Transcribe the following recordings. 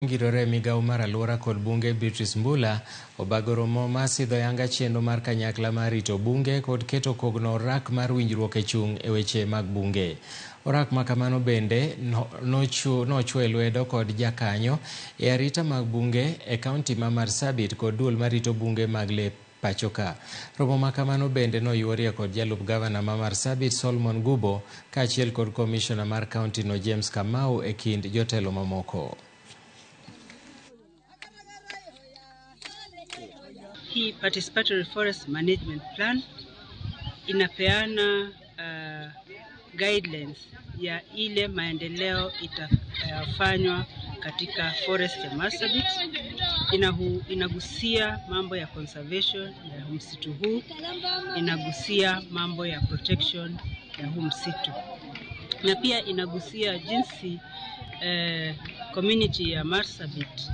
Ngirore e migawo mar alwora kod bunge Beatrice Mbula obago romo mar sidho yanga chenro mar kanyakla mar rito bunge kod keto kogno orak mar winjruok e chung' e weche mag bunge. Orak ma kamano bende nochwe lwedo kod jakanyo e arita mag bunge e kaunti ma Marsabit kod duol marito bunge mag le pachoka. Romo ma kamano bende noyuorie kod jalup gavana ma Marsabit Solomon Gubo kaachiel kod komishona mar kaunti no James Kamau e kind jotelo mamoko. Hii Participatory Forest Management Plan inapeana guidelines ya ile maendeleo itafanywa katika forest ya Marsabit. Inagusia mambo ya conservation ya msitu huu, inagusia mambo ya protection ya huu msitu, na pia inagusia jinsi community ya Marsabit,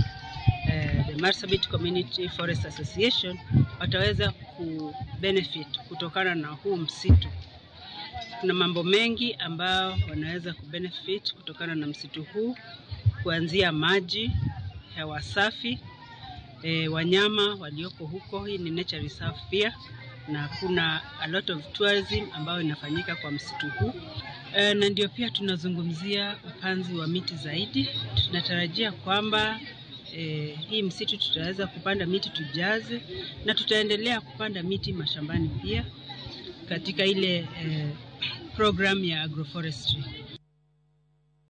the Marsabit Community Forest Association wataweza kubenefit kutokana na huu msitu. Kuna mambo mengi ambayo wanaweza kubenefit kutokana na msitu huu, kuanzia maji, hewa safi, wanyama walioko huko. Hii ni nature reserve pia, na kuna a lot of tourism ambayo inafanyika kwa msitu huu. Na ndio pia tunazungumzia upanzi wa miti zaidi. Tunatarajia kwamba hii msitu tutaweza kupanda miti tujaze, na tutaendelea kupanda miti mashambani pia katika ile program ya agroforestry.